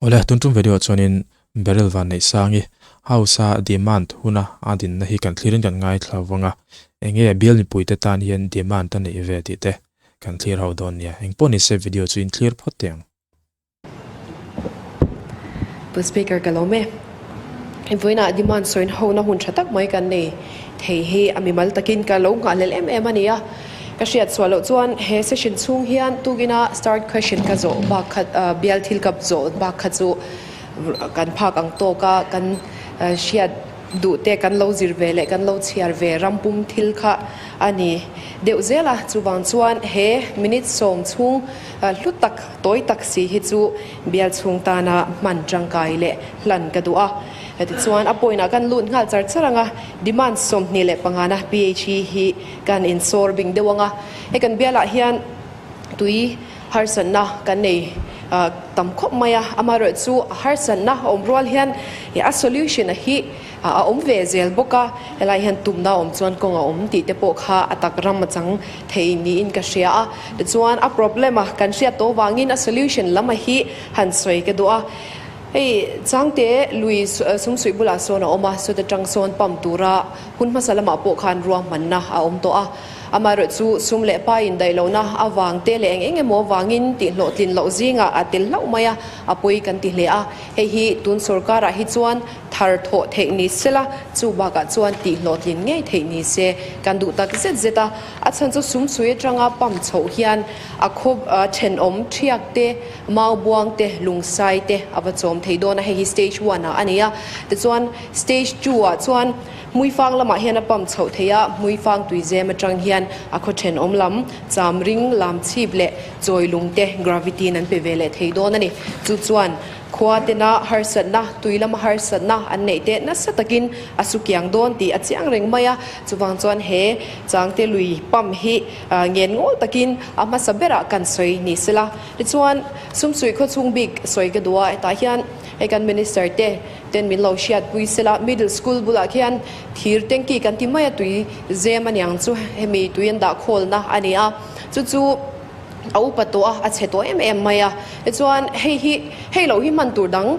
Awle, tun tum video ah chuanin Beryl Vanneihsangi House a demand huna a dinna hi kan thlirin kan ngaithla vang a, enge bial mipuite tan hian demand a neih ve tih te kan thlir ho dawn nia. Engpawh nise video chu in thlir phawt teh ang. Pu Speaker ka lawm e. Vawiinah demand sawiin hona hun tha tak mai kan nei thei hi a mimal takin ka lo nghahhlelh em em a ni a. Ka hriat chhuah loh chuan he session chhung hian tukina start question ka zawh bak kha bial thil ka zawh bak kha chu kan phak ang tawk a, kan hriat duh te kan lo zir ve leh kan lo chhiar ve ram pum thil kha a ni deuh zel a. Chuvang chuan he minute sawm chhung hlu tak tawi tak si hi chu bial chhung tana hman tangkai leh hlan ka duh a. Tichuan a point ah kan lut nghal char char ang a, demand 25 na PHE hi kan insawr bing deuh ang a. Hei kan bialah hian tui harsatna kan nei tam khawp mai a, amaherawhchu a harsatna a awm rual hian a solution a hi a awm ve zel bawk a, helai hian tumna a awm chuan kawng a awm tih te pawh kha a tak ram a chang thei niin ka hria a. Tichuan a problem a kan hriat tawh vangin a solution lam a hi han sawi ka duh a. Hei Changte lui sumsuih bulah sawn a awm a, sawta tang sawn pump tura hun hmasa lamah pawh khan ruahmanna a awm tawh a. Amaherawh chu sum leh pa indaih lohna avang te leh eng eng emaw vangin tihhlawhtlin loh zingah a tel hlauh mai a, a pawi kan ti hle a. Hei hi tun sorkarah hi chuan thar thawh theih ni sela, chu bakah chuan tihhlawhtlin ngei theih ni se kan duh tak zet zet a. A chhan chu sumsuih atanga pump chhoh hian a khaw thenawm thiak te, Mau buang te, lungsai te a va chawm thei dawn a, hei hi stage one ah a ni a. Tichuan stage two ah chuan Hmuifang lamah hian a pump chhoh thei a, Hmuifang tuizem atang hian a khaw thenawm lam, cham ring, lam chhip leh chawi lung te gravity in an pe ve leh thei dawn a ni. Chu chuan khua tena harsatna, tui lama harsatna an neih te nasa takin a su kiang dawn tih a chiang reng mai a. Chuvang chuan he Changte lui pump hi ngen ngawl takin a hmasa berah kan sawi ni sela. Tichuan, Sumsuih khawchhung bik sawi ka duh a, hetah hian hei kan Minister te ten min lo hriatpui sela, Middle School bulah khian thir tanky kan ti mai a, tui zem a niang chu hemi tui an dah khawlna a ni a, chu chu a upa tawh a, a chhe tawh em em mai a. Tichuan, hei hi hei lo hi hman tur dang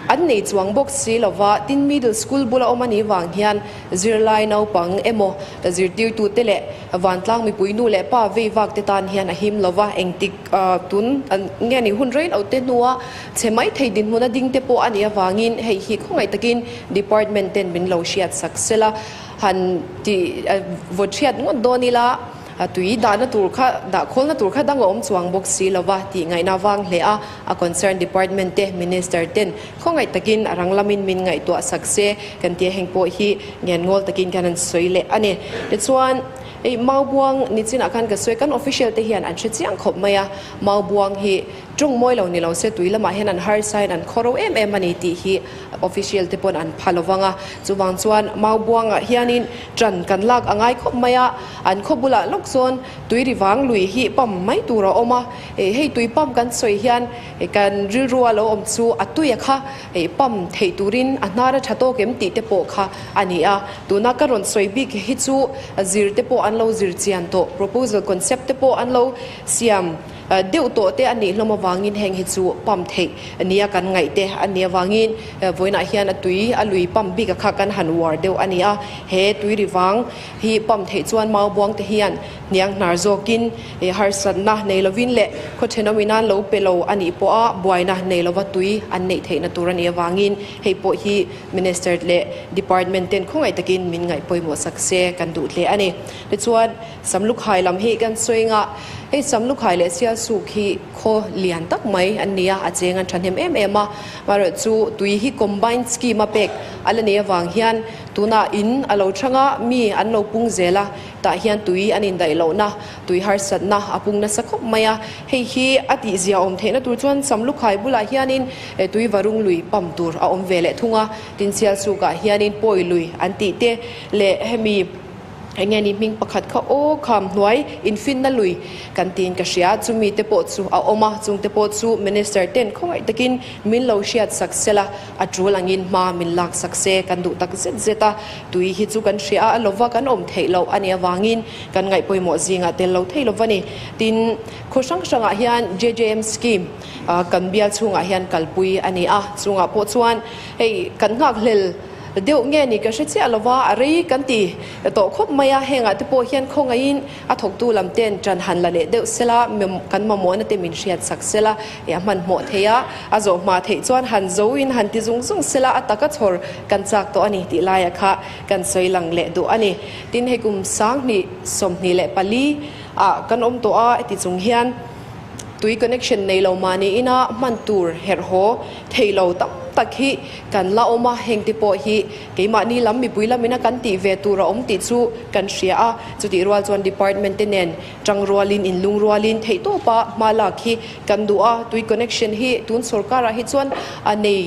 an nei chuang bawk si lova, tin Middle School bula awm a nih vang hian Zirlai naupang emaw zirtirtute leh vantlang mipui nu leh pa vei vak te tan hian a him lo va, engtik tun nge ni hun rei lo te hnua chhe mai thei dinhmun a ding te pawh a nih avangin hei hi khawngaih takin department ten min lo hriat sak sela han ti vawt hriat ngawt dawn ila. A tui dahna tur kha, dah khawlna tur kha dang a awm chuang bawk si lo va tih ngaihna vang hle a, a concern department te, minister ten khawngaih takin a rang lamin min ngaihtuah sak se kan tia heng pawh hi ngengawl takin kan han sawi leh a ni. Tichuan, hei Maubuang nichinah khan ka sawi, kan official te hian an hre chiang khawp mai a, Maubuang hi tawng mawi lo ni lo se tui lamah hian an harsain an khaw ro em em a ni tih hi official te pawn an pha lo vang a, chuvang chuan Maubuangah hianin ṭan kan lak a ngai khawp mai a, an khaw bulah lawk chuan tui ri vang lui hi pump mai tur a awm a, hei tui pump kan sawi hian kan rilrua lo awm chu a tuia kha pump theih turin a hnar a ṭha tawk em tih te pawh kha a ni a, tuna ka rawn sawi bik hi chu zir te pawh an lo zir chian tawh, proposal concept te pawh an lo siam. Deuh tawh te a nih hlawm avangin heng hi chu pump theih nia kan ngaih te a nih avangin vawiinah hian a tui a lui pump bik a kha kan han uar deuh a ni a. He tui ri vang hi pump theih chuan maubuang te hian hniang hnar zawkin harsatna nei lovin leh khaw thenawm inan lo pe lo a nih pawha buaina nei lova tui an neih theihna tur a nih avangin hei pawh hi Minister leh Department ten khawngaih takin min ngaih pawimawh sak se kan duh hle a ni. Tichuan. Samlukhai lam hi kan sawi nga, hei Samlukhai leh Sialsuk hi khaw lian tak mai an ni a, a cheng an thahnem em em a, amaherawh chu tui hi combined scheme a pek a la nei avang hian tunah in a lo thang a, mi an lo pung zel a, tah hian tui an indaih lohna, tui harsatna a pung nasa khawp mai a, hei hi a tihzia awm theihna tur chuan Samlukhai bulah hianin tui varung lui pump tur a awm ve leh thung a, tin Sialsukah hianin pawi lui an tih te leh hemi. Enge ni hming pakhat kha aw kham hnuai infinna lui kan tiin ka hria, chumi te pawh chu a awm a, chung te pawh chu Minister ten khawngaih takin min lo hriat sak sela, a tul angin hma min lak sak se kan duh tak zet zet a, tui hi chu kan hria a lova kan awm theih loh a nih avangin kan ngaih pawimawh zingah tel lo thei lova ni. Tin, khaw hrang hrangah hian JJM scheme kan bial chhungah hian kalpui a ni a, chungah pawh chuan hei kan nghakhlel Deuh nge ni ka hre chiah lova, a rei kan ti tawh khawp mai a, hengah te pawh hian khawngaihin a thawktu lam ten ṭan han la leh deuh sela, kan mamawhna te min hriat sak sela, eh a hmanhmawh thei a, a zawh hma theih chuan han zo in han ti zung zung sela, a taka chhawr kan chak tawh a ni tih laia kha kan sawi lang leh duh a ni. Tin, hei kum 20 24 ah kan awm tawh a, heti chung hian tui connection nei lo mahni ina hman tur herh haw thei lo tam tak hi kan la awm a, heng te pawh hi keimahni lam mipui lamina kan tih ve tur a awm tih chu kan hria a, chutih rual chuan department te nen tang rualin inlung rualin theihtawpa hma lak hi kan duh a, tui connection hi tun sorkarah hi chuan a nei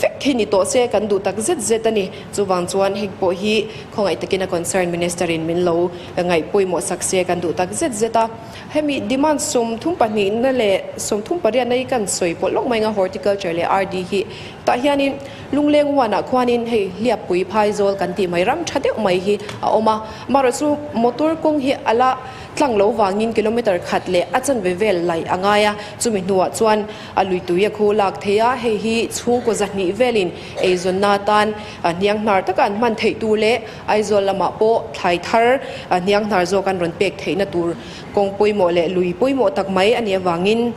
vek hi ni tawh se kan duh tak zet zet a ni, chuvang chuan heng pawh hi khawngaih takin a concern minister in min lo ngaih pawimawh sak se kan duh tak zet zet a. Hemi demand 32 na leh 38 na hi kan sawi pawlh lawk mai ang a, Horticulture leh RD hi. Tah hianin Lungleng huanah khuanin hei Hliappui Phaizawl kan tih mai ram tha deuh mai hi a awm a. Amaherawhchu chu motor kawng hi a la tlang lo vangin kilometer khat leh a chanve vel laih a ngai a, chumi hnuah chuan a lui tui a khu lak thei a, hei hi chhungkaw zahnih velin eizawnna atan hnianghnar taka an hman theih tur leh Aizawl lamah pawh thlai thar hnianghnar zawk an rawn pek theihna tur kawng pawimawh leh lui pawimawh tak mai a nih avangin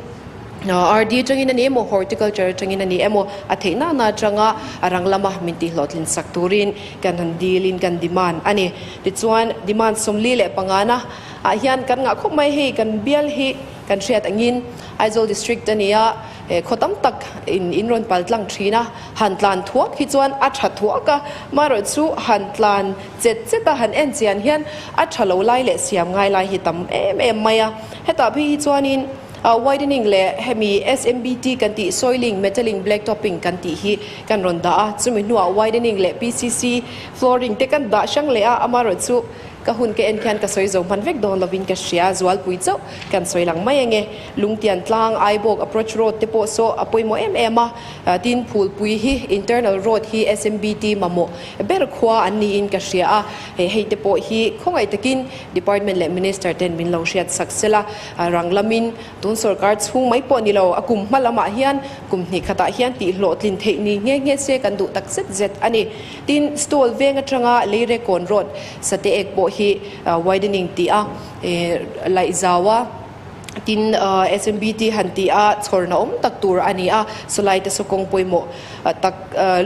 RD atangin a ni emaw Horticulture atangin a ni emaw a theih nana atanga a rang lama min tihhlawhtlin sak turin kan han dilin kan demand a ni. Tichuan demand 45 na ah hian kan ngah khawp mai hei kan bial hi kan hriat angin Aizawl District a ni a. He khaw tam tak in in rawn pal tlang thin a, han tlan thuak hi chuan a tha thuak a, marawh chu han tlan chet chet a han en chian hian a tha lo lai leh siam ngai lai hi tam em em mai a. Hetah phei hi chuanin widening leh hemi SMBT kan tih soiling, metalling, black topping kan tih hi kan rawn dah a, chumi hnuah widening leh PCC flooring te kan dah hrang leh a, amarawh chu Ka hun ka en khian ka sawi zo hman vek dawn lovin ka hria, Zualpui chauh kan sawi lang mai ange. Lungtian tlang, Aibawk approach road te pawh saw a pawimawh em em a, tin Phulpui hi internal road hi SMBT mamawh ber khua an niin ka hria a, hei te pawh hi khawngaih takin department leh minister ten min lo hriat sak sela, rang lamin tun sorkar chhung mai pawh ni lo, a kum hma lamah hian kum hnih khatah hian tih hlawhtlin theih ni nghe nghe se kan duh tak zet zet a ni. Tin, stall veng atanga Leirekawn road sate ek pawh hi widening tih a laih zau a, tin SMBT han tih a chhawrna awm tak tur a ni a, sawlai te saw kawng pawimawh tak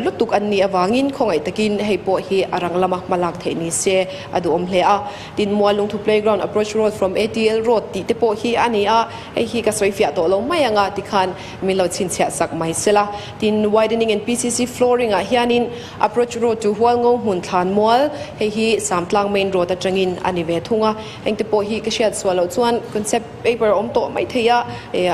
lutuk an nih avangin khawngaih takin hei pawh hi a rang lama hma lak theih ni se a duhawm hle a. Tin, Mualungthu playground approach road from ATL road tih te pawh hi a ni a, hei hi ka sawi fiah tawh lo mai ang a tikhan Min lo chhinchhiah sak mai sela. Tin, widening and PCC flooring ah hianin approach road chu Hualngo hmun thlan mual, hei hi Samtlang main road atangin a ni ve thung a. Engte pawh hi ka hriat sual loh chuan concept paper a awm tawh mai thei a,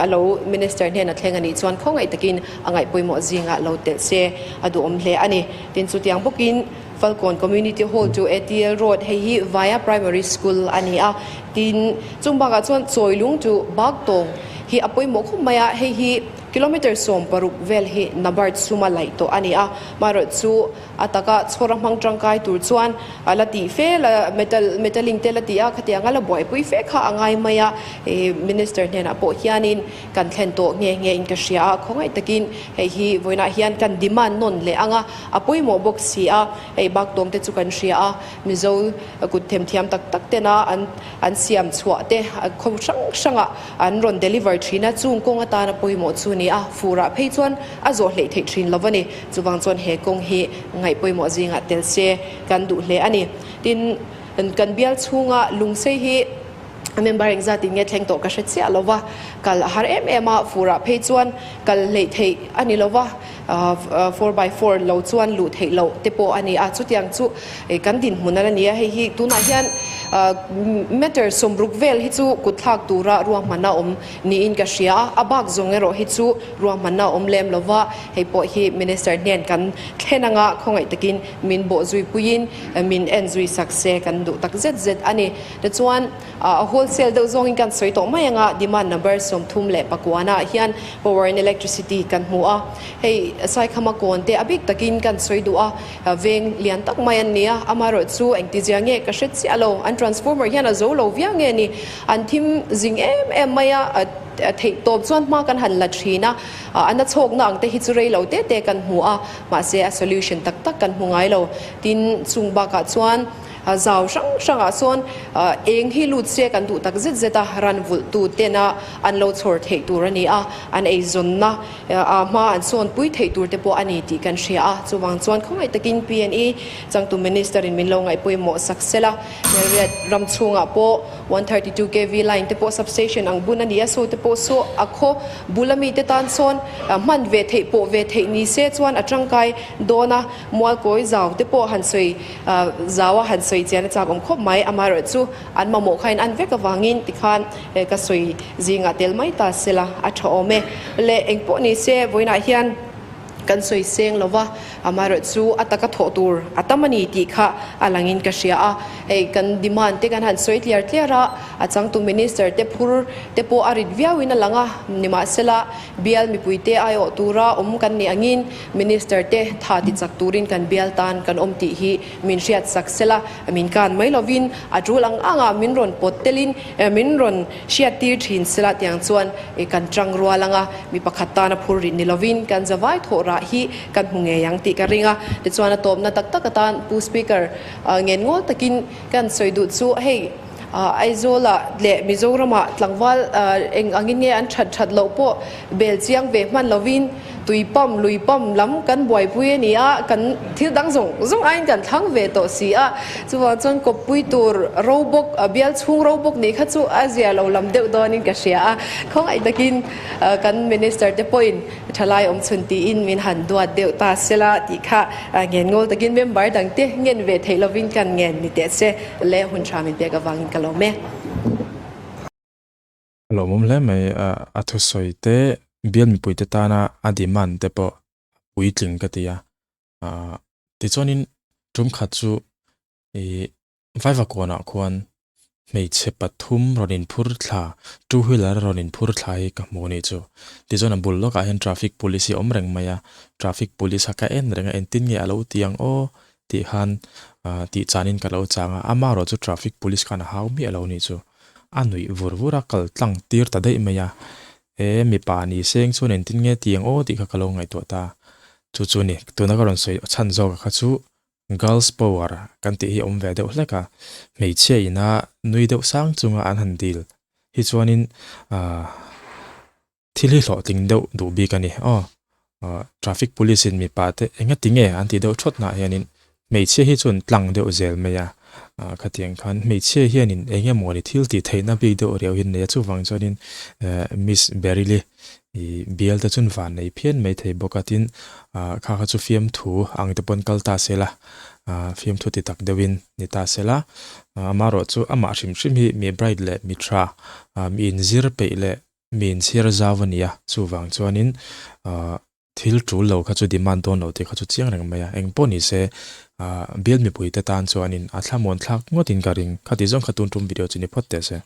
a lo minister hnena thleng a nih chuan khawngaih takin a ngaihpawimawh zingah lo telh se a duhawm hle a ni. Tin, chutiang bawkin Falkawn Community Hall chu ATL Road, hei hi Vaia Primary School a ni a. Tin, chung bakah chuan Chawilung chu Baktawng hi a pawimawh khawp mai a, hei hi kilometre 16 vel hi Nabard suma laih tawh a ni a. Marawh chu a taka chhawr a hmang tangkai tur chuan a la tih fe la, metal, metalling te la tih a, khatiang a la buaipui fe kha a ngai mai a. Minister hnenah pawh hianin kan thlen tawh nghe nghe in ka hria a, khawngaih takin hei hi vawiinah hian kan demand nawn leh ang a, a pawimawh bawk si a, hei bak tawng te chu kan hria a, Mizo kut themthiam tak tak tena an an siam chhuah te khaw hrang hrangah an rawn deliver thin a, chung kawng atana pawimawh chu a ni a, furah phei chuan a zawh hleih theih thin lo a ni, chuvang chuan he kawng hi ngaih pawimawh zingah tel se kan duh hle a ni. Tin, kan bial chhunga lungsei hi. A member engzat in nge thleng tawh ka hre chiah lo va, kal a har em em a, furah phei chuan kal hleih theih a ni lo va, 4 by 4 lo chuan luh theih loh te pawh a ni a, chutiang chu kan dinhmun a la ni a, hei hi tunah hian Meter 60 vel hi chu kutthlak tura ruahmanna awm niin ka hria a, a bak zawng erawh hi chu ruahmanna awm lem lo va, hei pawh hi Minister hnen kan thlen anga khawngaih takin min bawh zui puiin min en zui sak se kan duh tak zet zet a ni. Tichuan, a wholesale deuh zawngin kan sawi tawh mai anga demand number 39 ah hian power and electricity kan hmu a, hei Saikhama kawn te a bik takin kan sawi duh a, Veng lian tak mai an ni a, amaherawh chu engtizia nge ka hre chiah lo, an transformer hian a zo lo viau nge ni, an thim zing em em mai a, theih tawp chuan hma kan han la thin a, a na chhawkna ang te hi chu rei lo te te kan hmu a, mahse a solution tak tak kan hmu ngai lo, tin chung bakah chuan zau hrang hrangah sawn eng hi lut se kan duh tak zet zet a, ran vulh tu tena an lo chhawr theih tur a ni a, an eizawnna A hma an sawn pui theih tur te pawh a ni tih kan hria a, chuvang chuan khawngaih takin PNE changtu Minister in min lo ngaihpawimawh sak sel a, Melriat ram chhungah pawh 132 kv line te pawh substation ang bun a ni a, saw te pawh saw a khaw bul ami te tan sawn hman ve theih pawh ve theih ni se chuan a tangkai dawn a, Mualkawi zau te pawh han sawi zau a han sawi chian a chak awm khawp mai, amaherawhchu an mamawh kha in an vek avangin tikhan ka sawi zingah tel mai ta sela a tha awm e. Le engpawh ni se vawiinah hian kan sawi seng lo va, amaherawhchu a taka thawh tur a tam a ni tih kha a langin ka hria a. Hei kan demand te kan han sawi tliar tliar a, a changtu minister te phur te pawh a rit viauin a lang a, nimahsela bial mipuite aiawh tura awm kan nih angin minister te tha ti chak turin kan bial tan kan awm tih hi min hriat sak sela, min kan mai lovin a tul ang anga min rawn pawt telin min rawn hriat tir thin sela tiang chuan kan tang rual anga mi pakhat tana phur rih ni lovin kan zavai thawh rah hi kan hmu ngei ang tih ka ring a. Tichuan a tawpna tak tak atan Pu Speaker ngen ngawl takin kan sawi duh chu hei Aizawlah leh Mizoramah tlangval eng angin nge an that that loh pawh bel chiang ve hman lovin tui pump, lui pump lam kan buaipui a ni a, kan thil dang zawng zawng aiin kan thlang ve tawh si a, chuvang chuan kawppui tur ro bawk, bial chhung ro bawk nih kha chu a zia lo lam deuh dawnin ka hria a, khawngaih takin kan Minister te pawhin thalai awm chhun tiin min han duat deuh ta sela tih kha ngen ngawl takin member dangte ngen ve theih lovin kan ngen ni teh se le hun tha min pek avangin ka lawm e. A lawmawm hle mai a thusawi te bial mipuite tana a demand te pawh a puitling ka ti a, tichuanin tum khat chu ih Vaivakawnah khuan hmeichhe pathum rawn inphur thla two wheeler rawn inphur thla hi ka hmu a nih chu. Tichuan a bul lawkah hian traffic police hi a awm reng mai a, traffic police kha ka en reng a engtin nge a lo ti ang aw tih khan tih chanin ka lo chang a, amaherawh chu traffic police khan a hau miah lo a nih chu. A nuih vur vur a, kal tlang tir ta daih mai a, e mipa ni seng chuan engtin nge ti ang aw tih kha ka lo ngaihtuah ta. Chu chu ni, tuna ka rawn sawi chhan zawk a kha chu girls power kan tih hi a awm ve deuh hlek a, hmeichhia ina nui deuh sang chunga an han dil hi chuanin ahh Thil hi hlawhtling deuh duh bik a ni. Aw, traffic police in mipa te enga ti nge an tih deuh thawt hnah hianin hmeichhia hi chuan tlang deuh zel mai a, khatiang khan hmeichhia hianin eng emaw ni thil tih theihna bik deuh riau hi an nei a, chuvang chuanin Miss Beryl-i bial te chuan van nei phian mai thei bawk a, tin kha kha chu fiamthu ang te pawn kal ta se la, fiamthu ti tak deuhin ni ta se la, amaherawh chu amah hrim hrim hi mi bright leh mi tha, mi inzir peih leh Mi inchhir zau a ni a, chuvang chuanin thil tul lo kha chu demand dawn lo tih kha chu chiang reng mai a, eng pawh ni se bial mipuite tan chuanin a thlamuan thlak ngawtin ka ring. Khati zawng kha tun tum video chu ni phawt teh se.